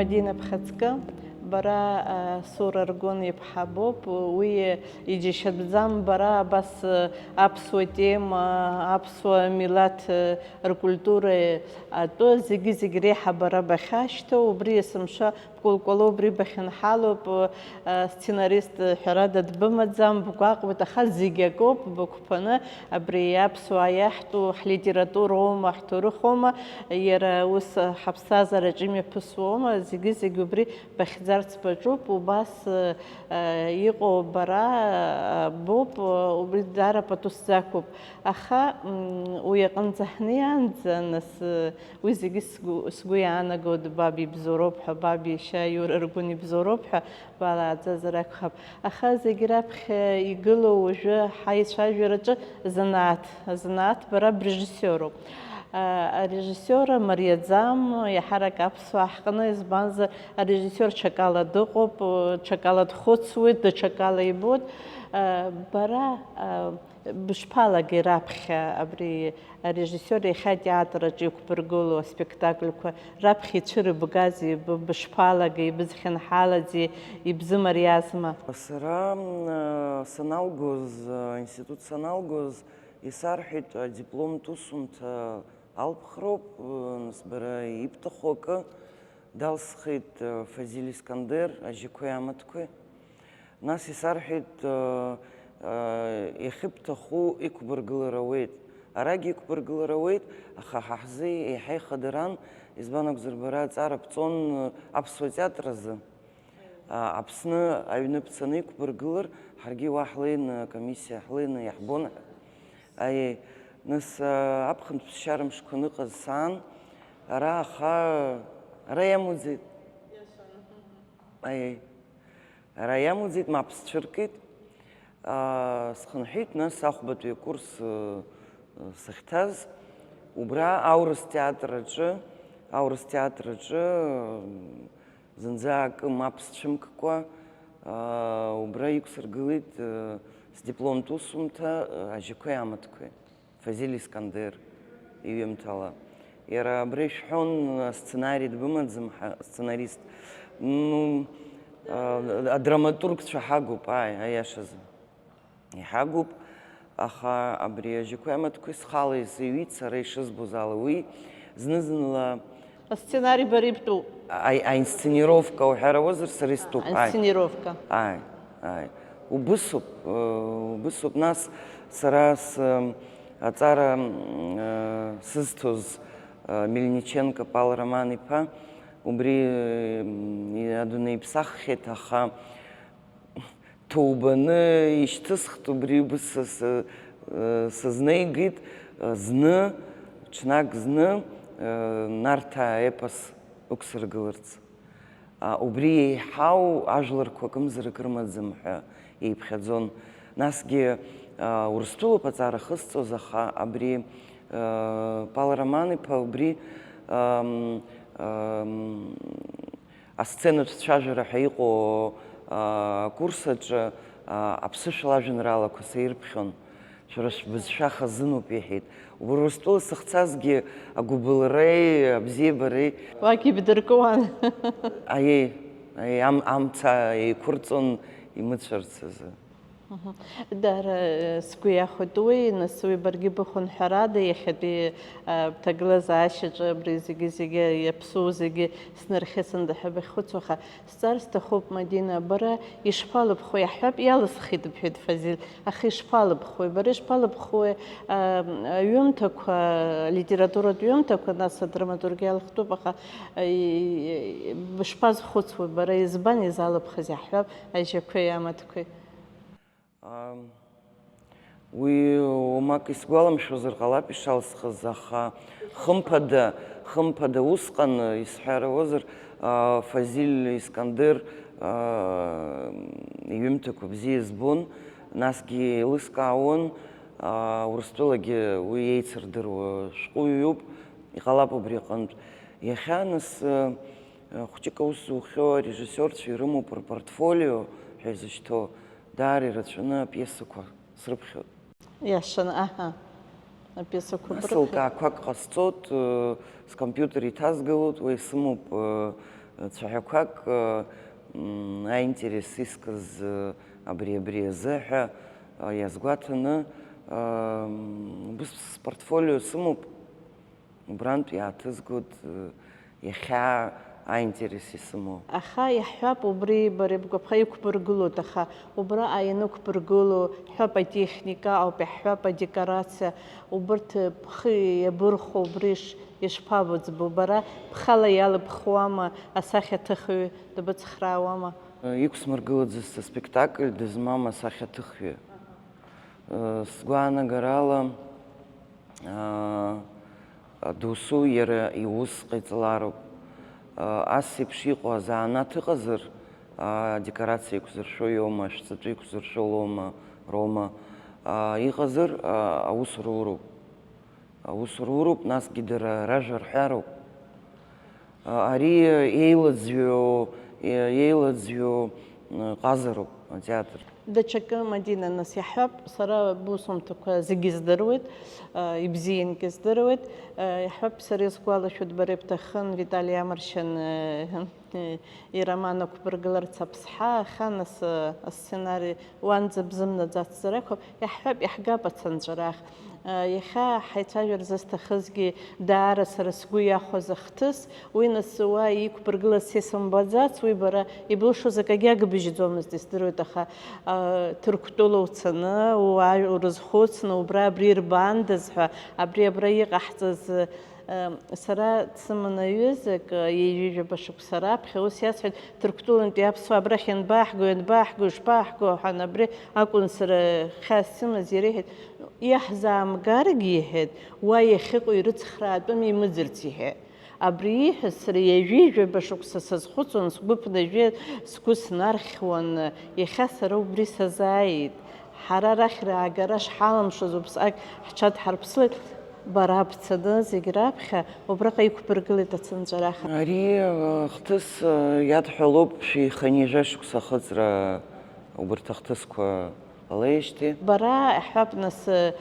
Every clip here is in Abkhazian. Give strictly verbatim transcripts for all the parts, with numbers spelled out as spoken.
Мадина, бхаҵкы, бара, а, Сура Аргәын иԥҳа боуп, уи иџьашьатәӡам, бара абас, а, аԥсуа тема, аԥсуа милаҭ, а, ркультура атәы зегьы-зегь реиҳа бара бахьашьҭоу, убри есымша бкәалкәало убри бахьынҳалоуп, а, сценарист ҳәарада дбымаӡам, бгәаҟуеит, аха зегь акоуп, бықәԥаны абри аԥсуаа иаҳтәу ҳлитературоума, ҳҭоурыхоума, иара ус ҳаԥсҭазаараҿы имҩаԥысуоума, зегьы-зегь убри бахьӡарц баҿуп, убас, э, иҟоу бара, э, боуп, э, убри даара пату сзақәуп. Аха, м, уи аҟынӡа ҳнеиаанӡа, нас, э, уи зегьы сгәы, сгәы иаанагоит, баб ибзоуроуп ҳәа, баб иашьа Иура Аргәын ибзоуроуп ҳәа, балааӡазар акәхап. Аха зегь раԥхьа игылоу уажәы ҳаицәажәараҿы занааҭ, азанааҭ бара брежиссиоруп. А, арежиссиора мариаӡам, иаҳарак аԥсуаа ҳҟны, избанзар, арежиссиор ҽакала дыҟоуп, ҽакала дхәыцуеит, даҽакала ибоит. А, бара, а, бышԥалагеи раԥхьа абри арежиссиор иахьа атеатраҿы иқәбыргылоу аспектакльқәа раԥхьа ицәырыбгази, б-, бышԥалагеи, ибызхьынҳалази, ибзымариазма? Сара, м, саналгоз, институт саналгоз, исарҳәеит, адипломтә усумҭа алԥхроуп, нас бара ибҭаху акы. Далсхит, э, Фазиль Искандер, Ажьақәеи амаҭқәеи. Нас исарҳәеит, э, э, иахьыбҭаху иқәбыргылар ауеит. Арагь иқәбыргылар ауеит, аха ҳа ҳзы еиҳа ихадаран, избан акәзар, бара аҵара бҵон, э, аԥсуа театр азы. А, Аԥсны аҩны бцаны иқәбыргылар, ҳаргьы уа ҳлеины, акомиссиа ҳлеины иаҳбон. Аиеи, нас, а, аԥхынтә ԥсшьара мшқәа ныҟаз саан, ара аха, ара иамуӡеит. Аиеи, ара иамуӡеит, мап сцәыркит. А, схынҳәит, нас ахәбатәи акурс, ы, ы, сахьҭаз, убра аурыс театр аҿы, аурыс театр аҿы, ы, зынӡа акы мап сцәымккәа, а, убра иқәсыргылеит, ы, сдипломтә усумҭа, ы, Ажьақәеи амаҭқәеи, Фазиль Искандер иҩымҭала. Иара абра ишәҳәон, асценари дбымаӡам ҳа, асценарист. Ну, а, адраматургцәа ҳагуп, ааи, аиашазы. Иҳагуп, аха абри Ажьақәеи амаҭқәеи схала исыҩит, сара ишызбоз ала, уи зны-зынла асценари бара ибтәуп. А-, аинсценировка уҳәар ауазар, сара истәуп, ааи. Аинсценировка. Ааи, ааи. Убысоуп, э, убысоуп. Нас сара с-, аҵара, м, э, сызҭоз, э, Мельниченко Пал Роман-иԥа, убри, э, м, адунеи иԥсаххьеит, аха ҭоубаны ишьҭысхт, убри убыс са-, са-, сызнеигеит, зны, ҽнак зны, Нарҭаа епос ықәсыргыларц. Убри еиҳау ажәларқәа акымзарак рымаӡам ҳәа еиԥхьаӡон. Насгьы, Урыстәылоуп аҵара ахысҵоз, аха абри, Пал Роман-иԥа убри, асценатә цәажәара ҳәа иҟоу, а, акурс аҿы, а, аԥсышәала ажәеинраалақәа саирԥхьон. Шәара шәбызшәа хазынуп, иҳәеит. Урыстәыла сахьцазгьы агәыбылреи абзиабареи. Уагь ибдыркуан. Аиеи, аиеи, ам-, амца еиқәырҵон имыцәарц азы. Мгм. Даара, э, сгәы иахәеит уи, нас уи баргьы быхәынҳәарада, иахьатәи, э, бҭагылазаашьаҿы абри зегьы-зегьы иаԥсоу зегьы снархьысында ҳәа бахьхәыцуа, аха сҵар сҭахуп, Мадина, бара ишԥалыбхуеи? Иаҳҳәап, иалысхит, бҳәеит Фазиль, аха ишԥалыбхуеи? Бара ишԥалыбхуеи, э, аҩымҭақәа, алитературатә ҩымҭақәа, нас адраматургиа алхтәуп, аха, э, и-, и-, бышԥазхәыцуеи бара, избан изалыбхыз? Иаҳҳәап, Ажьақәеи амаҭқәеи. Ам, уи уамак исгәаламшәозар ҟалап ишалсхыз, аха хымԥада, хымԥада усҟан, исҳәарауазар, а, Фазиль Искандер, а, иҩымҭақәа бзиа збон, насгьы еилыскаауан, а, Урыстәылагьы уи еицырдыруа шәҟәыҩҩуп, иҟалап убри аҟынтә. Иахьа нас, а, хәҷык аус зухьоу арежиссиорцәа ирымоуп рпортфолио ҳәа изышьҭоу. Даара ирацәаны апиесақәа срыԥхьоит. Иашаны, аҳа. Апиесақәа нас бырԥхьоит. Лкаақәак ҟасҵоит, э, скомпиутер иҭазгалоит, уа исымоуп, э, Цәаҳәақәак, э, м, аинтерес искыз, э, абри, абри азы ҳәа, э, иазгәаҭаны, э, м, убыс спортфолио сымоуп, убрантә иааҭызгоит, э, иахьа аинтерес исымоу. Аха иаҳҳәап, убри бара бгәаԥха иқәбыргылоит, аха убраҟа ианықәбыргыло, ҳҳәап, атехника ауп, иаҳҳәап, адекорациа, убырҭ бхы иабырхәо убри ш-, ишԥабыӡбо? Бара бхала иалыбхуама, асахьаҭыхҩы дбыцхраауама? Иқәсмыргылаӡазт аспектакль дызмам асахьаҭыхҩы. Сгәаанагарала, аа, досу иара иус ҟаиҵалароуп. Ас еиԥш иҟоу азанааҭ ыҟазар, адекорациа еиқәзыршәо иоума, ашәҵатәы еиқәзыршәо лоума, роума, аа, иҟазар, аа, аус руроуп. Аус руроуп, насгьы дара ражәа рҳәароуп. Ари еилаӡҩо, еилаӡҩо ҟазароуп атеатр. Даҽакы, Мадина, нас иаҳҳәап, сара бусумҭақәа зегьы здыруеит, ибзиангьы здыруеит. Иаҳҳәап, сара исгәалашәоит, бара ибҭахын Витали Амаршьан ироман ақәбыргыларц аԥсҳа, аха нас асценари уанӡа бзымнаӡацзар акәхап, иаҳҳәап, иаҳгап ацынҵәарах. Иахьа ҳаицәажәар зысҭахызгьы даара сара сгәы иахәаз ахҭыс, уи нас уа иқәбыргылаз са исымбаӡац, уи бара ибылшоз акагьы агбыжьӡомызт, исдыруеит, аха, а, Ҭырқәтәыла уцаны, уа-, урызхәыцны, убра абри ирбандаз ҳәа, абри абра иҟаҳҵаз, а, сара дсыман аҩызак, а, ҩажәижәаба шықәса раԥхьа, ус иасҳәеит, Ҭырқәтәылантәи аԥсуаа абрахь ианбааҳго, ианбааҳго, ишԥааҳго ҳәа, абри акәын сара хьаас сымаз, иара иҳәеит, Иаҳзаамгаргьы, иҳәеит, уа иахьыҟоу ирыцхраатәым, имыӡырц, иҳәеит. Абри ииҳәаз сара ҩажәижәаба шықәса сазхәыцуан, сгәы ԥнажәеит, сгәы снархьуан, иахьа сара убри сазааит. Ҳара арахь раагара шҳалымшоз убасҟак ҳҽадҳарԥсылеит, бара бцаны зегь раԥхьа убраҟа иқәбыргылеит ацынҵәараха. Ари, э, хҭыс, э, иадҳәалоуп шәи хынҩажәа шықәса ахыҵра убарҭ ахҭысқәа ҟалеижьҭеи. Бара, иаҳҳәап, нас, э,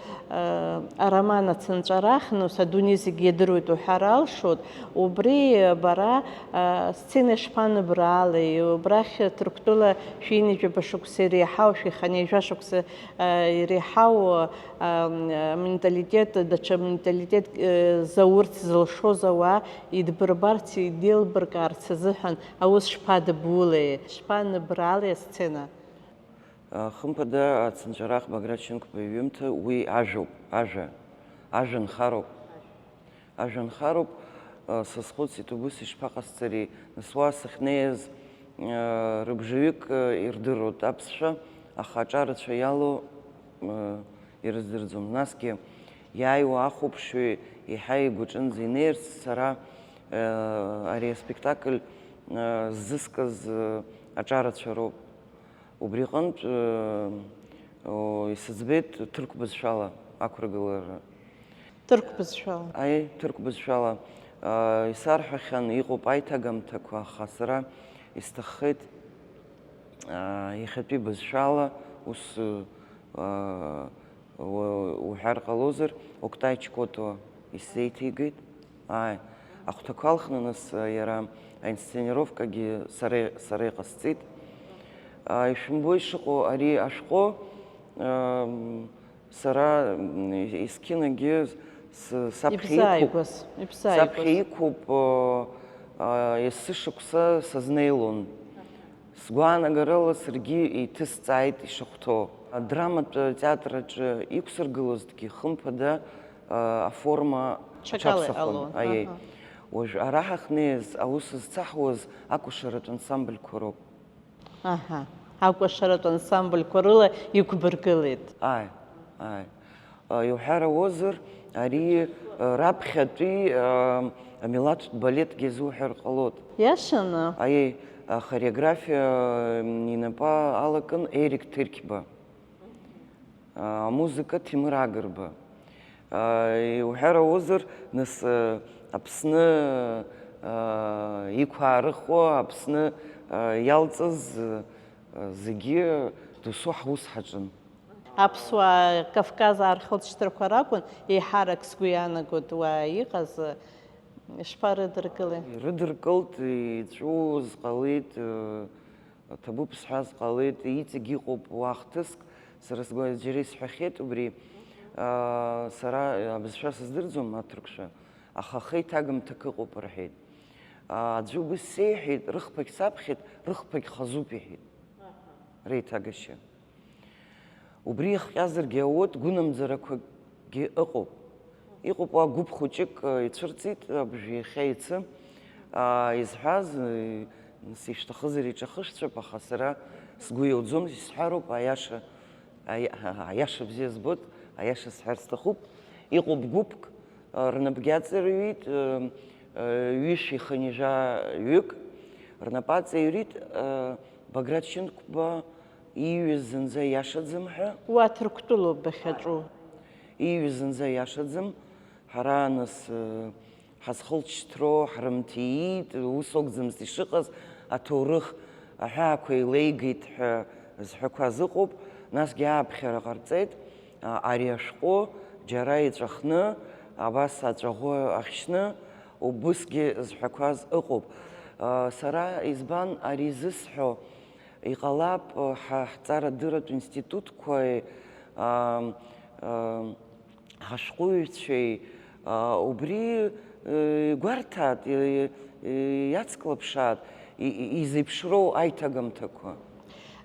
ароман ацынҵәарах, нас, адунеи зегьы иадыруеит уҳәар алшоит, убри бара, э, сцена ишԥаныбраалеи, убрахь Ҭырқәтәыла шәи ҩажәижәаба шықәса иреиҳау, шәи хынҩажәа шықәса, э, иреиҳау, э, менталитет, даҽа менталитет, э, заурц зылшоз ауаа идбырбарц, идеилбыркаарц азыҳәан аус шԥадыбулеи, шԥаныбраалеи асцена? Хымԥада, ацынҵәарах Баграт Шьынқәба иҩымҭа уи ажәоуп, ажәа, ажәа нхароуп. Ажәа нхароуп, сазхәыцит, убыс ишԥаҟасҵари, нас уа сахьнеиз, рыбжаҩык ирдыруеит аԥсшәа, аха аҿарацәа иалоу ирыздырӡом. Насгьы иааиуа ахәаԥшҩы еиҳа игәаҿынӡа инеирц сара, ари аспектакль ззыскыз аҿарацәа роуп. Убри аҟынтә, э, о, исыӡбеит ҭырқә бызшәала ақәыргылара. Ҭырқә бызшәала? Аи, ҭырқә бызшәала. Э, исарҳәахьан, иҟоуп аиҭагамҭақәа, аха сара исҭаххеит, э, иахьатәи бызшәала ус, э, уа-, уҳәар ҟалозар, Октай Чкотуа исзеиҭеигеит. Ааи, ахәҭақәа алхны нас, а, иара аинсценировкагьы сара, сара иҟасҵеит. А, ишәымбои ишыҟоу ари ашәҟәы, ам, сара, м, есқьынагьы с-, саԥхьа иқәуп. Ибзааигәаз, ибзааигәаз. Саԥхьа иқәуп, а, а, есышықәса сазнеилон. Сгәаанагарала саргьы еиҭысҵааит ишахәҭоу. Адраматә театр аҿы иқәсыргылозҭгьы, хымԥада, а, аформа аҽаԥсахуан. Ҽакала иҟалон, аиеи. Аҳа. Уажә ара ҳахьнеиз аус зцаҳуаз акәашаратә ансамбльқәа роуп. Аҳа. Акәашаратә ансамбльқәа рыла иқәбыргылеит. Ааи, ааи. Иуҳәар ауазар, ари, раԥхьатәи, амилаҭтә балетгьы азуҳәар ҟалоит. Иашаны? Аиеи, ахореографиа инапы алакын Ерик Ҭырқьба, амузыка Ҭемыр Агрба. Иуҳәар ауазар, нас, Аԥсны иқәаарыхуа, Аԥсны иалҵыз зегьы досу ҳус ҳаҿын. Аԥсуаа Кавказ аахырҵәҭрақәа ракәын, еиҳарак сгәы иаанагоит уа иҟаз, Ишԥарыдыркылеи? Ирыдыркылт, иҵәуоз ҟалеит, ы, ҭабуп сҳәаз ҟалеит, иҵегь иҟоуп уа хҭыск, сара сгәы џьара исҳәахьеит убри, а, сара абызшәа сыздырӡом аҭырқәшәа, аха ахы иҭагамҭак ыҟоуп рҳәеит. А, аӡәы убыс сеиҳәеит, рыхԥагь саԥхьеит, рыхԥагь хазуп иҳәеит реиҭагашьа. Убри иахҟьазаргьы ауеит, гәынамӡарақәакгьы ыҟоуп. Иҟоуп уа гәыԥ хәыҷык, э, ицәырҵит, абжә иахьа ицы, аа, изҳәаз, э, нас ишәҭахызар иҿахышәҵәап, аха сара сгәы иауӡом, исҳәароуп, аиаша, аи-, аиаша бзиа збоит, аиаша сҳәар сҭахуп. Иҟоуп гәыԥк, э, рнапгьы аҵаҩит, э, э, ҩышәи хынҩажәа ҩык, рнапы аҵаҩрит, э, Баграт Шьынқәба, Ииҩыз зынӡа иашаӡам ҳәа. Уа Ҭырқәтәылоуп бахьаҿу. Ииҩыз зынӡа иашаӡам. Ҳара, нас, э, ҳазхылҿҭроу ҳрымҭиит, ус акәӡамызт ишыҟаз, аҭоурых аҳәаақәа еилеигеит ҳәа зҳәақәаз ыҟоуп, насгьы ааԥхьара ҟарҵеит, а, ари ашәҟәы џьара иҵәахны, абас аҵәаӷәы ахьшьны, убысгьы зҳәақәаз ыҟоуп. А, сара избан ари зысҳәо? Иҟалап, ҳа ҳҵарадырратә институтқәеи, аа, аа, ҳашәҟәыҩҩцәеи, аа, убри, э, игәарҭаат, э, э, иацклаԥшаат, и-, и-, изеиԥшроу аиҭагамҭақәа.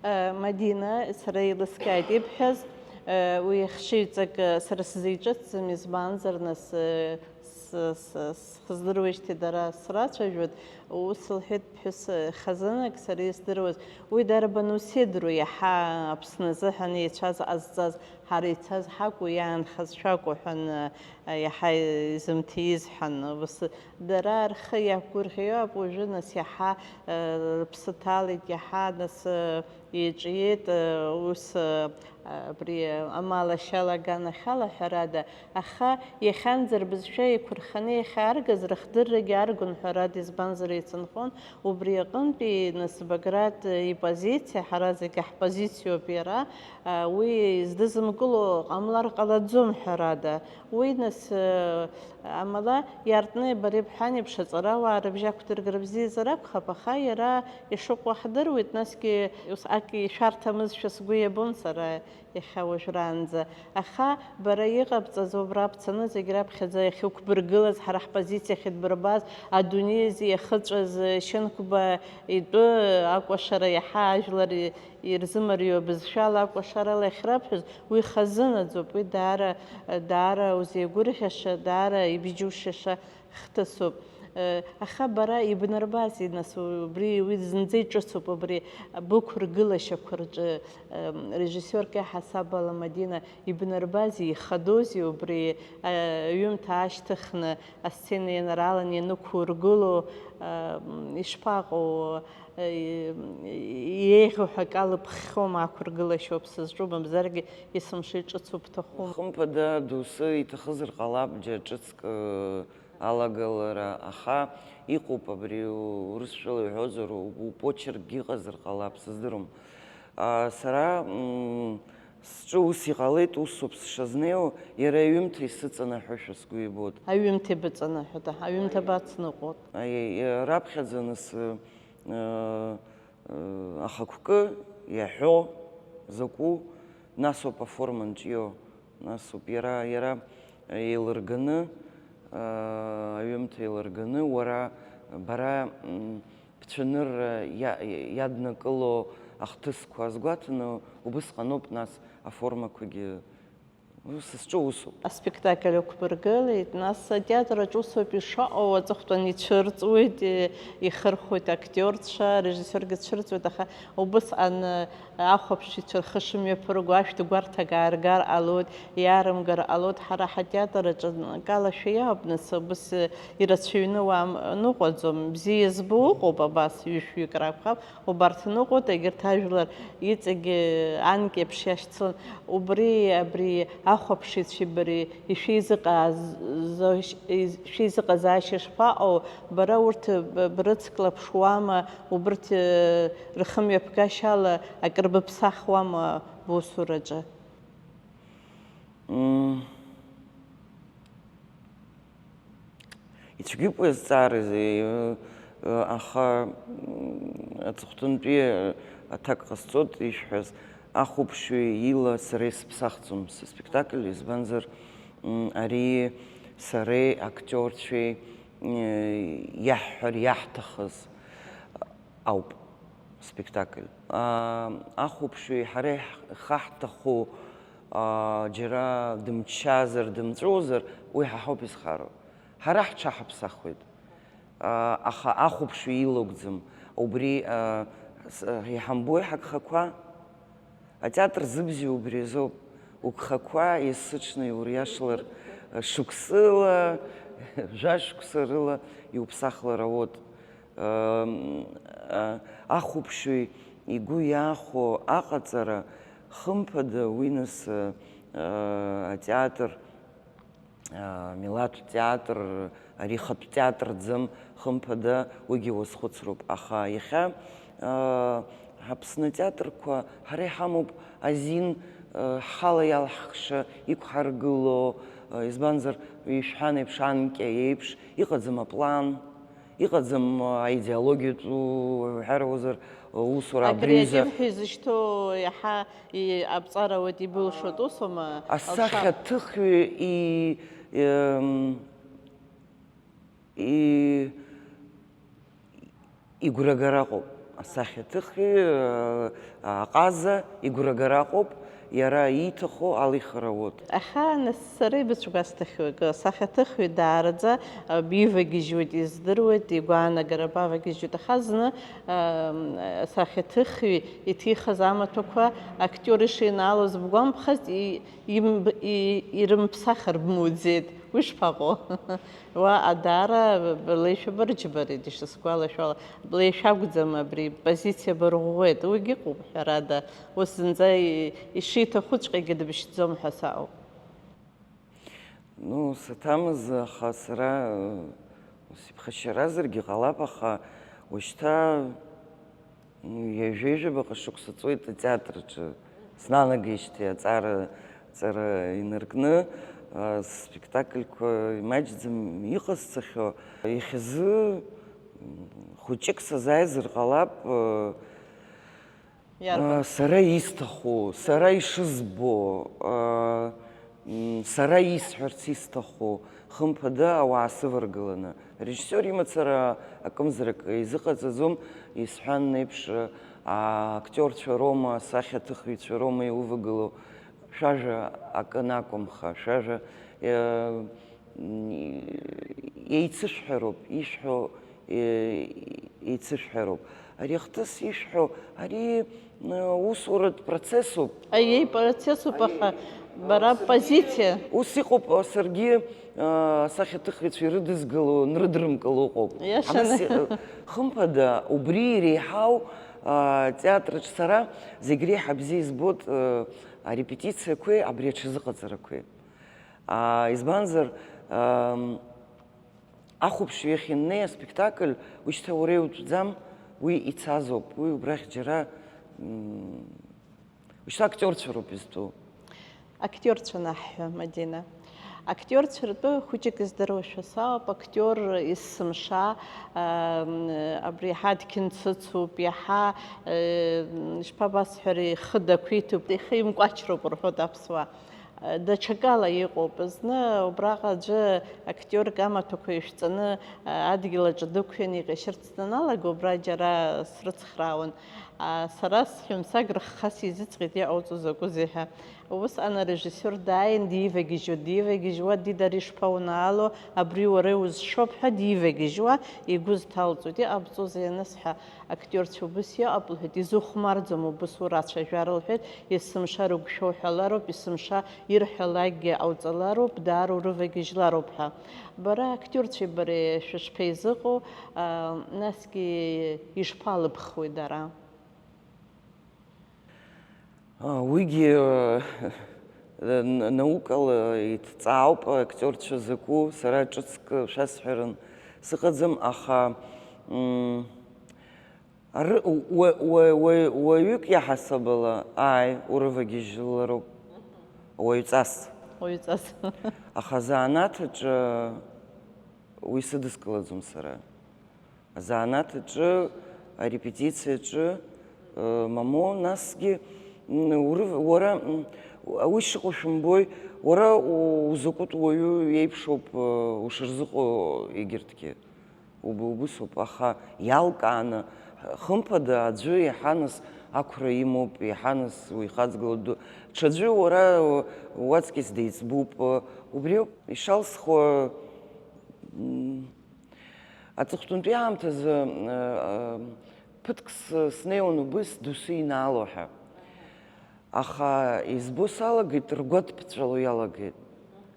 Э, Мадина, сара еилыскааит ибҳәаз, э, уи ахшыҩҵак, э, сара сзеиҿыцӡам, избанзар, нас, э, С-, с-, сыздыруеижьҭеи дара срацәажәоит, ус лҳәеит ԥҳәыс хазынак, сара исдыруаз. Уи дарбану сеидру, иаҳа Аԥсны азыҳәан еицәаз ҟазҵаз, ҳара ицаз ҳакәу, иаанхаз шәакәу ҳәа, н-, иаҳа изымҭиз ҳәа, н-, ус, дара рхы иақәгәырӷьо ауп уажәы, нас, иаҳа, э, рыԥсы ҭалеит, иаҳа, нас, э, Иҿиеит, ус, абри амалашьала аганахьала, ҳәарада, аха иахьанӡа рбызшәа еиқәырханы иахьааргаз рыхдыррагьы аргон, ҳәарада, избанзар, еицынхон, убри аҟынтәи, нас, Баграт ипозициа, ҳара зегьы ҳпозициоуп иара, уи здызымкыло ҟамлар ҟалаӡом, ҳәарада. Уи, нас, амала, иаартны бара ибҳәан еиԥш, аҵарауаа рыбжьы ақәдыргар бзиазар акәхап, аха иара ишыҟоу ҳдыруеит, насгьы усҟак ишәарҭамызшәа сгәы иабон сара иахьа уажәраанӡа. Аха бара иҟабҵаз убра бцаны зегь раԥхьаӡа иахьықәбыргылаз, ҳара ҳпозициа ахьыдбырбаз, адунеи азы иахыҵәаз Шьынқәба итәы акәашара иаҳа ажәлар ирзымариоу абызшәала акәашарала иахьраԥхьоз, уи хазынаӡоуп, уи даара, даара узеигәырӷьаша, даара ибжьушьаша хҭысуп. Аха бара ибнарбази, нас, убри, уи зынӡа иҿыцуп, убри бықәыргылашьақәа рҿы, режиссиорк иаҳасабала Мадина ибнарбази, ихадози убри аҩымҭа аашьҭыхны асцена ианаралан ианықәургыло, ишԥаҟоу? Еиӷьу ҳәа акы алыԥххьоума, ақәыргылашьоуп сызҿу, мамзаргьы есымша иҿыцу бҭахума? Хымԥада, доусы иҭахызар ҟалап џьа ҿыцк алагалара, аха иҟоуп абри урысшәала иҳәозар, упочеркгьы ыҟазар ҟалап, сыздырам. Сара Сҿы ус иҟалеит, усоуп сшазнеиуа, иара аҩымҭа исыҵанаҳәошәа сгәы ибоит. Аҩымҭа ибыҵанаҳәоит, аҳ, аҩымҭа бацныҟәоит. Аиеи, раԥхьаӡа нас, э, э, ахықәкы иаҳәо закәу, насоуп аформа нҿио, насоуп иара, иара еилырганы, э, аҩымҭа еилырганы, уара, бара, м, Бцәанырра иа-, иаднакыло ахҭысқәа азгәаҭаны, убысҟаноуп нас аформақәагьы. Ус сҿы усуп. Аспектакль ықәбыргылеит, нас атеатр аҿы усоуп ишыҟоу, аҵыхәтәан ицәырҵуеит, ихырхәоит актиорцәа, арежиссиоргьы дцәырҵуеит, аха убысҟан ахәаԥшыҩцәа рхы шымҩаԥырго, ашәҭ гәарҭак ааргар ҟалоит, иаарымгар ҟалоит. Ҳара ҳатеатр аҿы акалашәа иоуп, нас, убыс ирацәаҩны уа ныҟәаӡом. Бзиа избо ыҟоуп, абас ҩышәҩык ракәхап, убарҭ ныҟәоит, егьырҭ ажәлар иҵегь анкьеиԥш иашьцылан. Убри, абри ахәаԥшыҩцәеи бареи ишәеизыҟааз-, шәеизыҟазаашьа шԥаҟоу? Бара урҭ б-, брыцклаԥшуама? Убырҭ, э, рхымҩаԥгашьала акрыбыԥсахуама бусураҿы? Мм. Цәгьоуп уи азҵаара, э, э, аха, м, аҵыхәтәантәи аҭак ҟасҵоит ишәҳәаз, ахәаԥшҩы ила сара исыԥсахӡом сыспектакль, избанзар, м, ари сареи актиорцәеи, э, иаҳҳәар иаҳҭахыз ауп спектакль. А, ахәаԥшҩы ҳара иҳ-, ихаҳҭаху, а, џьара дымччазар, дымҵәуозар, уи ҳа ҳауп изхароу. Ҳара ҳҽаҳаԥсахуеит. А, аха ахәаԥшҩы илоугӡам. Убри, а, с-, иҳамбои ҳагхақәа? Атеатр зыбзиоу убри азоуп. Угхақәа есыҽны иуриашалар, шықәсыла, жәа-шықәса рыла иуԥсахлар ауеит. Ам, а, ахәаԥшҩы игәы иаахәо аҟаҵара, хымԥада, уи нас, а, атеатр, а, милаҭтә театр, ари хатә театрӡам, хымԥада, уигьы уазхәыцроуп. Аха иахьа, а, Аԥсны атеатрқәа ҳара иҳамоуп азин, а, ҳхала иалаҳхша, иқәҳаргыло, а, избанзар, ишәҳәан еиԥш, анкьа еиԥш, иҟаӡам аплан, иҟаӡам аидеологиатә, уҳәарауазар, усура абри абриза. Акреатив ҳәа изышьҭоу иаҳа и-, аԥҵара ауеит, ибылшоит, усоума? Асахьаҭыхҩы и-, ем, и-, игәрагара ыҟоуп. Асахьаҭыхҩы, э, аҟаза игәрагара ыҟоуп, иара ииҭаху алихра ауеит. Аха, нас, сара ибыцәгәасҭахьоу акы, асахьаҭыхҩы даараӡа, а, бивагьежьуеит, издыруеит, игәаанагара бавагьежьуеит. Аха зны, а, асахьаҭыхҩы иҭихыз амаҭәақәа актиор ишинаалоз бгәамԥхазт, и-, имб-, и-, ирымԥсахыр бмуӡеит. Уи шԥаҟоу? Уа даара леишәа бырџьбарит, ишысгәалашәало. Леишәа акәӡам абри, позициа бырӷәӷәеит. Уигь ыҟоуп, ҳәарада. Ус зынӡа и-, ишиҭахуҵәҟьагьы дыбшьӡом ҳәа саауп. Ну, саҭамыз, аха сара, э, ус иԥхашьаразаргьы ҟалап, аха уажәшьҭа, ну, ҩажәеи жәабаҟа шықәса ҵуеит атеатраҿы снанагеижьҭеи аҵара, аҵара инаркны, э, спектакльқәа имаҷӡам иҟасҵахьоу. Иахьазы, м, хәыҷык сазааизар ҟалап, э, Иарбан? А, сара исҭаху, сара ишызбо, а, м, сара исҳәарц исҭаху, хымԥада, ауаа сываргыланы. Арежиссиор имацара акымзарак изыҟаҵаӡом, исҳәан еиԥш, а, актиорцәа роума, асахьаҭыхҩцәа роума иувагылоу, шәажәа акы анакәымха, шәажәа, э, м, еицышәҳәароуп, ишәҳәо, е-, еицышәҳәароуп. Ари ахҭыс ишәҳәо, ари, э, усуратә процессуп. Аиеи, процессуп, аха бара позициа. Ус иҟоуп, саргьы, э, асахьаҭыхҩцәа ирыдызгало, нрыдрымкыло ыҟоуп. Иашаны. Анас, э, хымԥада, убри иреиҳау, э, театраҿ сара зегь реиҳа бзиа избоит, э, арепетициақәеи абри аҽазыҟаҵарақәеи. А, избанзар, ам, ахәаԥшҩы иахьыннеи аспектакль, уи шьҭа уара иутәӡам, уи ицазоуп, уи убрахь џьара, м, уи шьҭа актиорцәа роуп изтәу. Актиорцәа анаҳҳәа, Мадина. Актиорцәа ртәы хәыҷык издыруашәа сауп, актиор есымша, ам, абри иаҳа дқьынцыцуп, иаҳа, э, ишԥабасҳәари, ихы дақәиҭуп, ихы имкәачроуп рҳәоит аԥсуаа. Даҽакала иҟоуп. Зны убраҟа аӡәы актиорк амаҭәақәа ишәҵаны, адгьыл аҿы дықәианы иҟьашьырц даналага, убра џьара срыцхраауан. Сара сҳәымсаг рыхха сизыҵҟьеит, иҟауҵо закәызеи ҳәа. Усҟан арежиссиор дааин дивагьежьуа, дивагьежьуа, дида, ари шԥаунаало, абри уара иузшоуп ҳәа дивагьежьуа, игәы зҭалҵоит, иҟабҵозеи анысҳәа. Актиорцәа убыс иҟап, лҳәеит, изыхәмарӡом убыс урацәажәар, лҳәеит, есымша рыгәшәо ҳәалароуп, есымша ирҳәалакгьы ҟауҵалароуп, даара урывагьежьлароуп ҳәа. Бара актиорцәеи бареи шәышԥеизыҟоу, аа, насгьы ишԥалыбхуеи дара? А, уигьы, э, н-, наукала иҭҵаауп, актиорцәа закәу, сара ҿыцк шәасҳәаран сыҟаӡам, аха, м, ар-, уа-, уа-, уа-, уаҩык иаҳасабала, ааи, урывагьежьлароуп, уаҩҵас. Уаҩҵас. Аха азанааҭ аҿы Уи сыдыскылаӡом сара. Азанааҭ аҿы, арепетициа аҿы, э, мамоу, насгьы, м, урыв-, уара, м, уи шыҟоу шәымбои, уара у-, узакәытә уаҩы иеиԥшоуп, э, ушырзыҟоу егьырҭгьы. Уб-, убысоуп, аха иалкааны, хымԥада, аӡәы иаҳаныс ақәра имоуп, иаҳаныс уихаҵгылоуп, ду-, ҽаӡәы уара уаҵкьыс деиҵбуп, убриоуп ишалсхуа, м, аҵыхәтәантәи аамҭазы, м, ԥыҭк с-, снеиуан убыс доусы инаало ҳәа. Аха избо салагеит, ргәаҭ ԥҵәало иалагеит.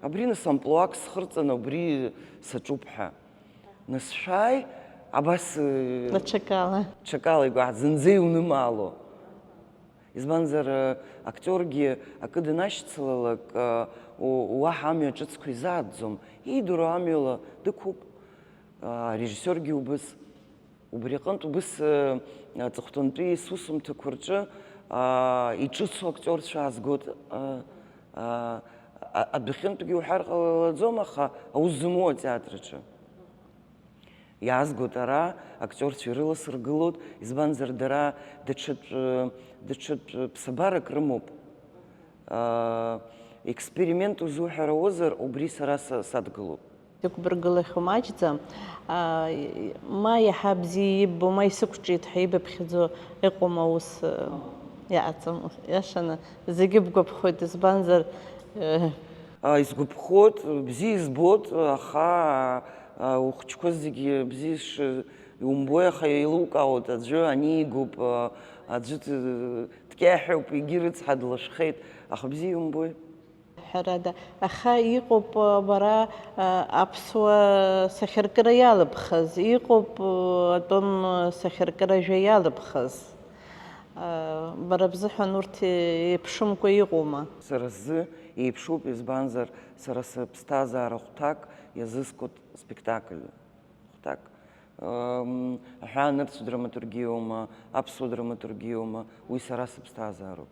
Абри нас амплуак схырҵан, убри саҿуп ҳәа. Нас шәааи, абас, э, Даҽакала. Даҽакала игәаҳ-, зынӡа иунымаало. Избанзар, э, актиоргьы акы данашьцылалак, э, у-, уаҳа амҩа ҿыцқәа изааӡом. Иидыруа амҩала дықәуп. Э, арежиссиоргьы убыс. Убри аҟынтә убыс, э, аҵыхәтәантәи сусумҭақәа рҿы, аа, иҿыцу актиорцәа аазгоит, а, а, а, адәахьынтәгьы уҳәар ҟалалаӡом, аха аус зымоу атеатр аҿы. Иаазгоит ара, актиорцәа ирыласыргылоит, избанзар, дара даҽатә, даҽатә ԥсабарак рымоуп. Аа, експеримент узуҳәар ауазар, убри сара са-, садгылоуп. Иқәбыргылахьоу маҷӡам, аа, ма иаҳа бзиа иббо, ма исықәҿиеит ҳәа ибыԥхьаӡо иҟоума аус, э, иаҟаҵам, иашаны, зегьы бгәаԥхоит, избанзар, э, А, исгәаԥхоит, бзиа избоит, аха, а, ухәыҷқәа зегьы бзиа ш-, иумбои, аха еилукаауеит, аӡәы ани игуп, а, аӡәы д-, дкьаҳәуп, егьи рыцҳа длашәхеит, аха бзиа иумбои? Ҳәарада, аха иҟоуп, бара, а, аԥсуа сахьаркыра иалыбхыз, иҟоуп, а, атәым сахьаркыра ажәа иалыбхыз. А, бара бзыҳәан урҭ еиԥшымкәа иҟоума? Сара сзы еиԥшуп, избанзар, сара сыԥсҭазаара хәҭак иазыскуеит спектакль. Хәҭак, м, аҳәаанырцә драматургиоума, аԥсуа драматургиоума, уи сара сыԥсҭазаароуп.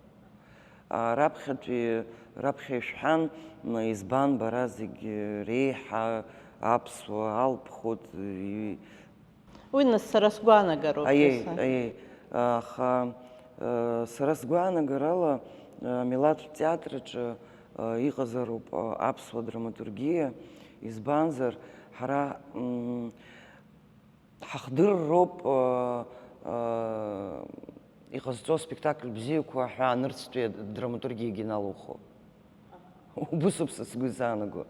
А, раԥхьатәи, раԥхьа ишәҳәан, м, избан бара зегь реиҳа аԥсуа алԥхоит, и-, Уи, нас, сара сгәаанагароуп, Аиеи, ес-, аиеи. Аха, э, сара сгәаанагарала, э, амилаҭтә театрҿы, э, иҟазароуп, э, аԥсуа драматургиа, избанзар, ҳара, м, ҳахдырроуп, э, э, иҟазҵо аспектакль бзиақәа ҳәа анырцәтәи адраматургиагьы иналухо. Убысоуп са сгәы изаанаго.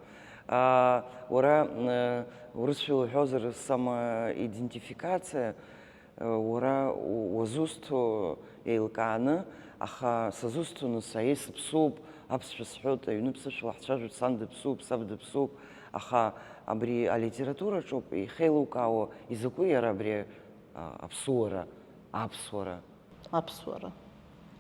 Аа, уара, э, урысшәала уҳәозар, самоидентификациа, э, уара у-, уазусҭо еилкааны, аха сазусҭоны са, еи, сыԥсуп, аԥсшәа сҳәоит, аҩны ԥсышәала ҳцәажәоит, сан дыԥсуп, саб дыԥсуп, аха абри алитератураҿоуп ихеилукаауа, изакәи иара абри, а, аԥсуара, аԥсуара? Аԥсуара.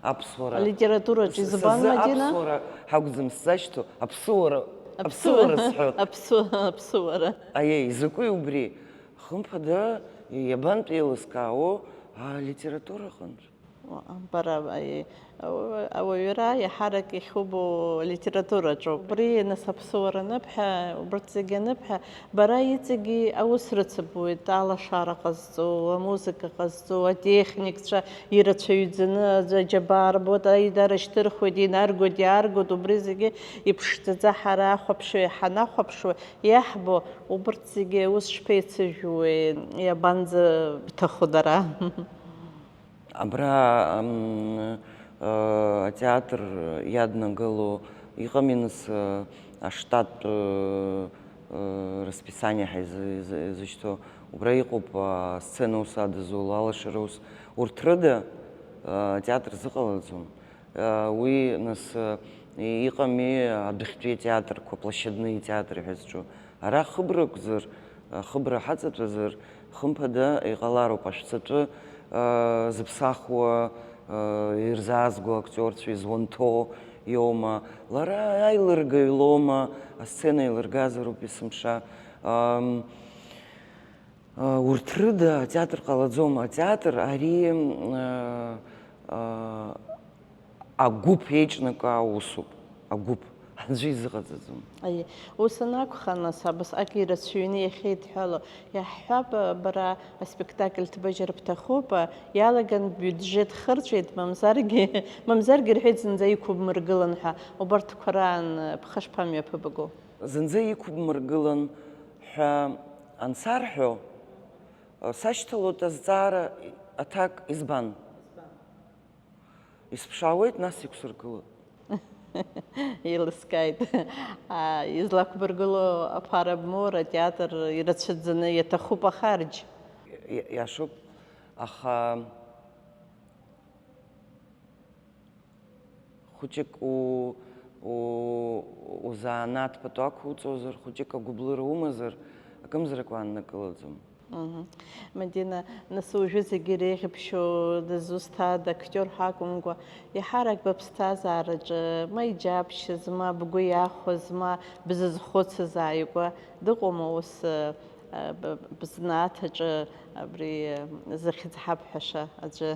Аԥсуара. Алитератураҿы С-, избан, сазы Мадина? Аԥсуара ҳакәӡам сзашьҭоу, аԥсуара, аԥсуара сҳәоит. Аԥсу-, аԥсуара. Аиеи, изакәи убри? Хымԥада, иабантә еилыскаауоу алитература аҟынтә? Бара, аиеи, ауаҩра иаҳарак иахьубо алитератураҿоуп. Убри, нас, аԥсуара аныԥҳәа, убарҭ зегьы аныԥҳәа, бара иҵегьы аус рыцыбуеит, алашара ҟазҵо, амузыка ҟазҵо, атехникцәа ирацәаҩӡаны аӡәы аџьабаа рбоит, аидара шьҭырхуеит, инаргоит, иааргоит, убри зегьы иԥшӡаӡа ҳара ахәаԥшыҩ ҳанахәаԥшуа иаҳбо, убарҭ зегьы аус шԥеицыжәуеи, иабанӡабҭаху дара? Абра, м, э, атеатр иаднагалоу иҟами, нас, э, аштаттә, э, э, расписание ҳәа изы-, изы-, изышьҭоу. Убра иҟоуп, а, асцена ус адызуло, алашара ус. Урҭ рыда, э, атеатр зыҟалаӡом. Э, уи, нас, э, иҟами адәахьтәи атеатрқәа, площадные театры ҳәа зҿу. Ара хыбракәзар, хыбра ҳаҵатәазар, хымԥада иҟалароуп, ашәҵатәы, э, зыԥсахуа, э, ирзаазго актиорцәа изуанҭо иоума, лара аилыргаҩ лоума, асцена еилыргазароуп есымша. Ам, э, урҭ рыда атеатр ҟалаӡом. Атеатр ари, э, э, агәыԥ еиҿнакаау усуп, агәыԥ. Аӡәы изыҟаҵаӡом. Аиеи, ус анакәха, нас, абасҟак ирацәаҩны иахьеидҳәало, иаҳҳәап, бара аспектакль ҭбыжьыр бҭахуп, иалаган биуџьет хырҵәеит, мамзаргьы, мамзаргьы рҳәеит зынӡа иқәыбмыргылан ҳәа, убарҭқәа раан бхы шԥамҩаԥыбго? Зынӡа иқәыбмыргылан ҳәа ансарҳәо, сашьҭалоит азҵаара аҭак, избан? Исԥшаауеит, нас иқәсыргылоит. Еилыскааит. Излақәбыргыло аԥара бмоур, атеатр ирацәаӡаны иаҭахуп ахарџь. Иашоуп, аха хәыҷык узанааҭ пату ақәуҵозар, хәыҷык агәыблыра умазар, акымзарак уааннакылаӡом. Мадина, нас уажәы зегьы иреиӷьыбшьо дызусҭада, актиор ҳәа акәымкәа, еиҳарак быԥсҭазаараҿы ма иџьабшьаз, ма бгәы иахәаз, ма бзызхәыцыз ааигәа дыҟоума ус, бзанааҭ аҿы абри зыхьӡ ҳабҳәаша аӡәы?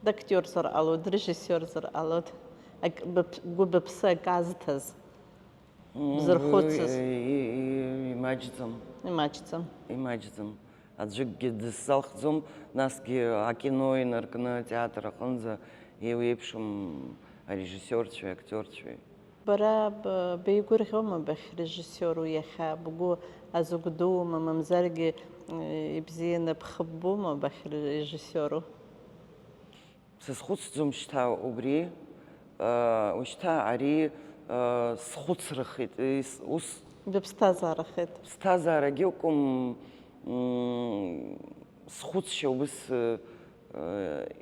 Дактиорзар ҟалоит, дрежиссиорзар ҟалоит, ак-, быԥ-, бгәы быԥсы акы азҭаз, бзырхәыцыз. Имаҷӡам. Имаҷӡам. Имаҷӡам. Аӡәыкгьы дысзалхӡом, насгьы акино инаркны атеатр аҟынӡа еиуеиԥшым арежиссиорцәеи актиорцәеи. Бара беигәырӷьома бахьрежиссиору иахьа, бгәы азыгәдуума, мамзаргьы ибзианы бхы ббома бахьрежиссиору? Сазхәыцӡом шьҭа убри, ушьҭа ари схәыцрахеит, ус. Быԥсҭазаарахеит. Ԥсҭазаарагьы акәым, схәыцшьа убыс.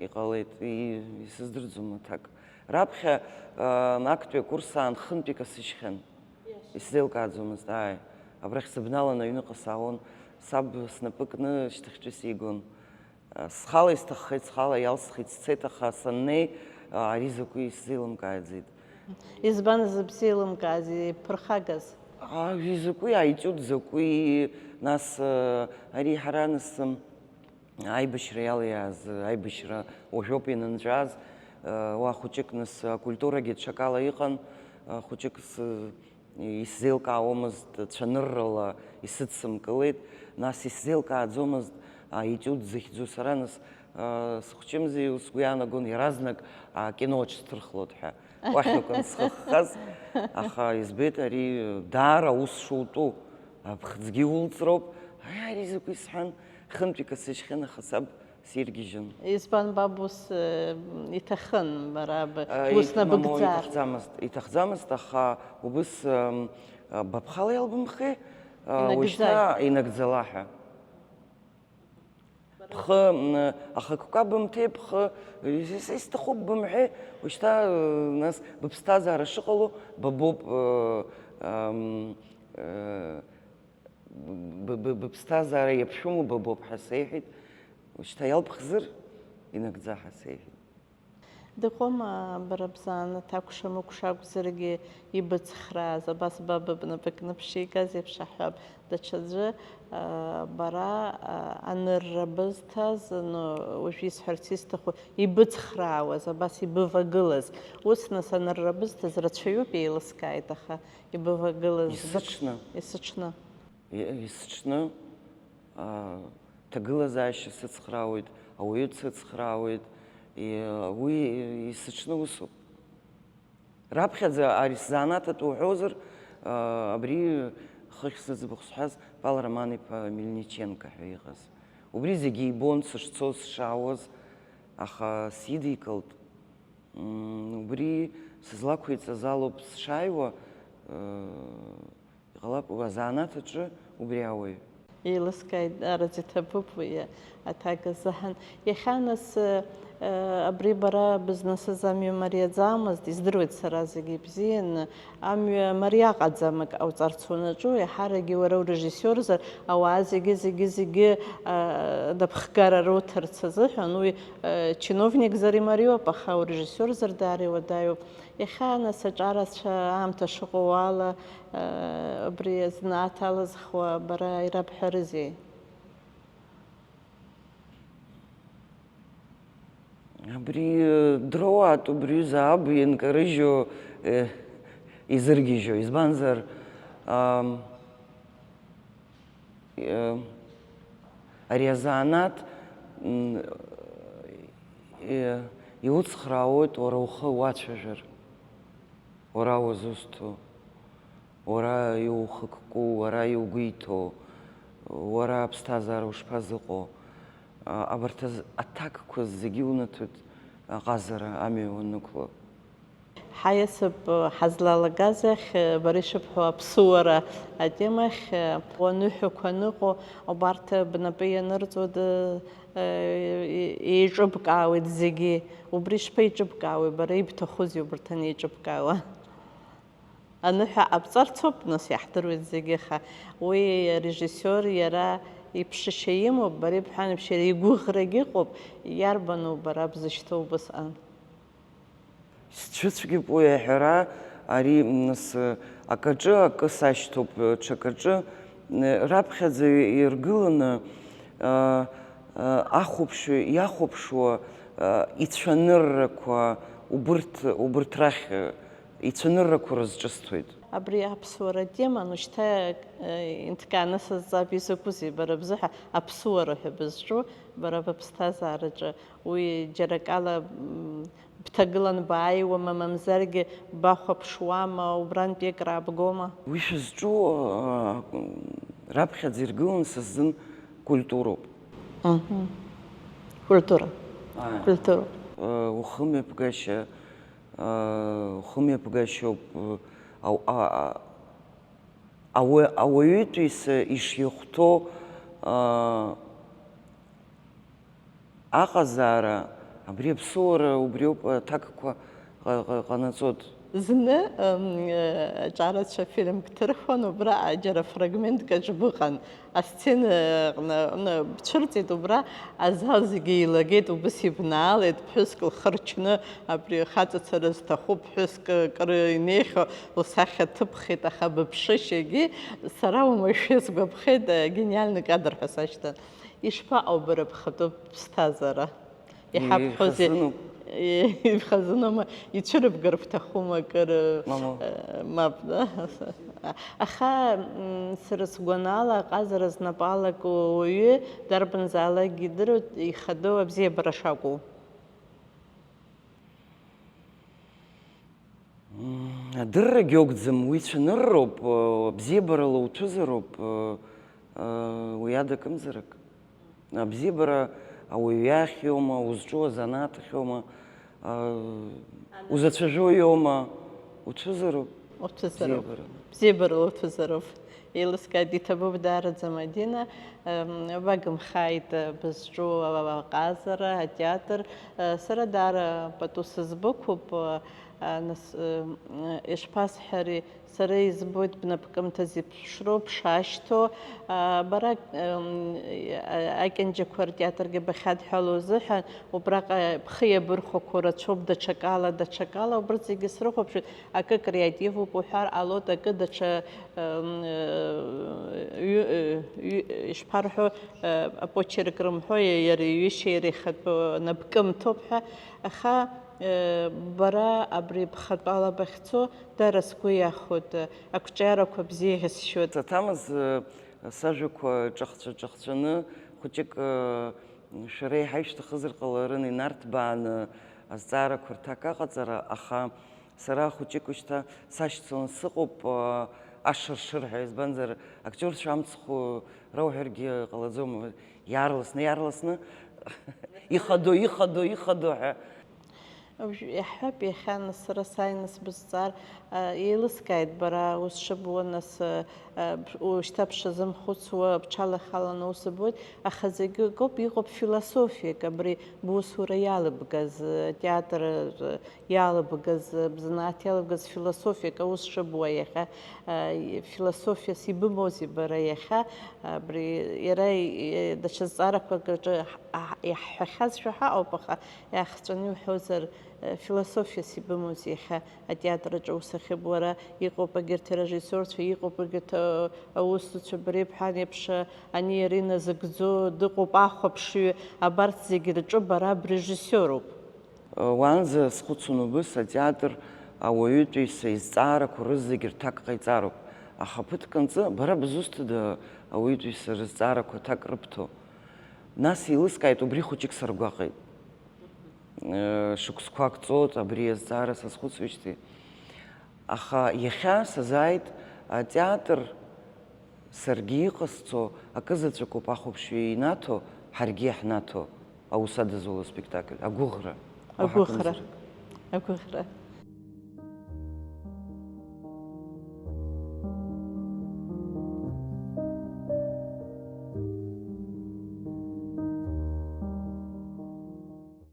Иҟалеит, исыздырӡом аҭак. Раԥхьа актәи акурс аан хынтә икасыжьхьан. Исзеилкааӡомызт, ааи. Абрахь сыбналан аҩныҟа саауан, саб снапы кны шьҭахьтәи сигон. Схала исҭаххеит, схала иалсхит, сцеит, аха саннеи, ари закәи исзеилымкааӡеит. Избан зыбзеилымкааз, иԥырхагаз? Ари закәи, аетиуд закәи, нас, ари ҳара нас, Аибашьра иалиааз аибашьра уажәоуп ианынҵәааз, уа хәыҷык нас акультурагьы ҽакала иҟан, хәыҷык исзеилкаауамызт, цәаныррала исыдсымкылеит, нас исзеилкааӡомызт аетиуд захьӡу сара, нас сыхәҷымзи, сгәы иаанагон иаразнак акиноаҿ сҭырхлот ҳәа. Уахь акәын схы ххаз, аха избеит ари даара аус шутәу, аԥхӡгьы улҵроуп, аи, ари закәи сҳәан, хынтә икасыжьхьан, аха саб сиргьежьын. Избан, баб ус, э, иҭахын, бара б-, Э, ус ит-, мамоу, набыгӡар? Иҭахӡамызт, иҭахӡамызт, аха убыс, эм, э, баԥхала иалбымхи, э, Инагӡа. Уажәшьҭа инагӡала ҳәа. Бхы, м, ахықәкы бымҭеи, бхы, ис-, ис-, исҭахуп бымҳәеи, ушьҭа, нас, быԥсҭазаара шыҟало, бабоуп, э, ам, э, бы-, бы-, быԥсҭазаара иаԥшәымоу бабоуп ҳәа сеиҳәеит, ушьҭа иалбхзыр, инагӡа ҳәа сеиҳәеит. Дыҟоума, бара бзанааҭ акәша-мыкәша акәзаргьы ибыцхрааз, абас баба бнапы кны бшигаз еиԥш аҳәап, даҽаӡәы, аа, бара, аа, анырра бызҭаз, ну, уажә исҳәарц исҭаху, ибыцхраауаз, абас ибывагылаз. Ус, нас, анырра бызҭаз рацәаҩуп, еилыскааит, аха ибывагылаз бык-, Исыҽны. Исыҽны. И-, исыҽны, аа, ҭагылазаашьа сыцхраауеит, ауаҩы дсыцхраауеит, и-, уи исыҽны усуп. Раԥхьаӡа ари сзанааҭ атәы уҳәозар, аа, абри хыхь зыӡбахә сҳәаз Пал Роман-иԥа Мельниченко ҳәа иҟаз. Убри зегьы ибон сышцоз, сшаауаз, аха сидикылт. М, убри сызлақәиҵаз алоуп сшааиуа, э, Иҟалап, уи азанааҭ аҿы убри ауаҩ. Еилыскааит, арҵәи ҭабуп уи аҭак азыҳәан. Иахьа нас, э, абри бара бызнасыз амҩа мариаӡамызт, издыруеит сара зегьы ибзианы, амҩа мариаҟаӡам акы ҟауҵарц уанаҿу, еиҳаракгьы уара урежиссиорзар, ауаа зегьы, зегьы, зегьы, э, напхгара руҭарц азыҳәан, уи, э, чиновникзар имариоуп, аха урежиссиорзар даара иуадаҩуп. Иахьа нас аҿарацәа аамҭа шыҟоу ала, э, абри азанааҭ алызхуа бара ирабҳәарызеи? Абри, э, дроуаатәуп, убри ҩыза аб ианкарыжьу, э, изыргьежьуа, избанзар, ам, э, ари азанааҭ, м, э, иуцхраауеит уара ухы уацәажәар, уара уазусҭоу, уара иухықәку, уара иугәеиҭо, уара аԥсҭазаара ушԥазыҟоу, а, абарҭ аз-, аҭакқәа зегьы унаҭоит аҟазара амҩа уаннықәло. Ҳаиасып ҳазлалагаз ахь, бара ишыбҳәо аԥсуара атемахь, уаныҳәақәа аныҟоу, убарҭ бнапы ианырҵода, еиҿыбкаауеит зегьы. Убри шԥеиҿыбкаауеи, бара ибҭахузеи убарҭ анеиҿыбкаауа? Аныҳәа ҟабҵарц ауп, нас, иаҳдыруеит зегьы, аха уи арежиссиор иара иԥшышьа имоуп, бара ибҳәан еиԥш, иара игәыӷрагь ыҟоуп, иарбану бара бзышьҭоу убысҟан? Сцәыцәгьоуп уи аҳәара, ари, нас, акаҿы акы сашьҭоуп, ҽакаҿы, раԥхьаӡа иргыланы, а, а, ахәаԥшҩы иахәаԥшуа, а, ицәаныррақәа убырҭ, убырҭ рахь, а, ицәаныррақәа рызҿысҭоит. Абри аԥсуара теман, ушьҭа, э, инҭкааны сазҵаап, изакәызеи бара бзыҳәа аԥсуара ҳәа бызҿу, бара быԥсҭазаараҿы уи џьара акала, м, бҭагылан бааиуама, мамзаргьы бахәаԥшуама, убрантәи акраабгома? Уи шәызҿу, а, раԥхьаӡа иргыланы са сзын культуроуп. Мгм. Культура. Ааи. Культура. А, ухымҩаԥгашьа, а, ухымҩаԥгашьоуп, а, а, а, ауа-, ауаҩытәыҩса ишихәҭоу, а, аҟазаара, абри аԥсуара убриоуп аҭакқәа ҟа-, ҟа-, ҟанаҵоит. Зны, м, э, аҿарацәа фильмк ҭырхуан, убра џьара фрагментк аҿы быҟан. Асцена аҟны, ны, бцәырҵит, убра азал зегьы еилагеит, убыс ибнаалеит, ԥҳәыск лхы рчны, абри хаҵацара зҭаху ԥҳәыск акыр инеихьоу лсахьа ҭыԥхеит, аха быԥшышьагьы сара уамашәа сгәаԥхеит, э, гениальный кадр ҳәа сашьҭан. Ишԥаҟоу бара бхатәы ԥсҭазаара? Иҳабҳәозеи? Ихазыноуп. Ихазыноума? Ицәырыбгар бҭахума акыр? Мамоу. Э, мап, да? Аха, м, сара сгәанала, аҟазара знапы алаку ауаҩы дарбанзаалакгьы идыруеит ихадоу абзиабара шакәу. М, адыррагьы акәӡам, уи цәанырроуп, э, абзиабарала уҭәызароуп, э, э, уи ада акымзарак. Абзиабара ауаҩы иахь иоума, узҿу азанааҭ ахьоума, э, узацәажәо иоума, уҭәызароуп. Уҭәызароуп. Бзиабарала. Бзиабарала уҭәызароуп. Еилыскааит, иҭабуп даараӡа, Мадина. Ем, багымхааит, э, бызҿу аҟазара, атеатр. Э, сара даара пату сызбықәуп, э, нас, э, ишԥасҳәари, сара избоит бнапкымҭа зеиԥшроу бшашьҭоу. Э, бара, ем, а-, акьанџьақәа ртеатргьы бахьадҳәалоу азыҳәан, убраҟа бхы иабырхәақәо рацәоуп, даҽакала, даҽакала, убырҭ зегьы срыхәаԥшуеит. Акы креативуп уҳәар ҟалоит, акы даҽа, м, ҩы-, ҩы-, ишԥарҳәо, апочерк рымҳәо, иа-, иара иҩышьа иара ихатәы напкымҭоуп ҳәа. Аха, э, бара абри бхатәала бахьцо, дара сгәы иахәоит, ақәҿиарақәа бзиа иӷьасшьоит. Саҭамыз, э, сажәақәа ҿахҵәа-ҿахҵәаны, хәыҷык, э, шәара еиҳа ишәҭахызар ҟаларын, инарҭбааны азҵаарақәа рҭак аҟаҵара, аха сара хәыҷык ушьҭа сашьцылан сыҟоуп, а, ашыр-шыр ҳәа, избанзар, актиорцәа амцхә рауҳәаргьы ҟалаӡом, иаарласны, иаарласны, ихадо, ихадо, ихадо ҳәа. Уажә иаҳҳәап, иахьа нас сара сааины сбызҵаар, а, еилыскааит бара ус шыбуа, нас, а, а, б-, ушьҭа бшазымхәыцуа, бҽалахаланы ус ббоит, аха зегьы акоуп, иҟоуп философиак абри бусура иалыбгаз, а, театр, а, иалыбгаз, бзанааҭ иалыбгаз философиак аус шыбуа иахьа, а, философиас ибымоузеи бара иахьа, абри иара, и-, даҽа зҵаарақәак рҿы ҳ-, ҳ-, иаҳҳәахьазшәа ҳаҟоуп, аха иаахҵәаны иуҳәозар, э, философиас ибымоузеи иахьа атеатр аҿы аус ахьыбуа? Ара иҟоуп егьырҭ арежиссиорцәа, иҟоуп егьырҭ, э, аусзуҩцәа, бара ибҳәан еиԥш, ани иара иназыгӡо дыҟоуп, ахәаԥшҩы, абарҭ зегьы рҿы бара брежиссиоруп. Уаанӡа схәыцуан убыс, атеатр, Ауаҩытәыҩса изҵаарақәа рызегь рҭак ҟаиҵароуп, аха ԥыҭк анҵы, бара бызусҭада ауаҩытәыҩса рызҵаарақәа аҭак рыбҭо? Нас еилыскааит, убри хәыҷык саргәаҟит. Э, шықәсқәак ҵуеит абри азҵаара сазхәыцуеижьҭеи. Аха иахьа сазааит атеатр, саргьы иҟасҵо акы заҵәыкоуп ахәаԥшҩы инаҭо, ҳаргьы иаҳнаҭо аус адызуло аспектакль, агәыӷра. Уаҳа Агәыӷра. акымзарак. Агәыӷра.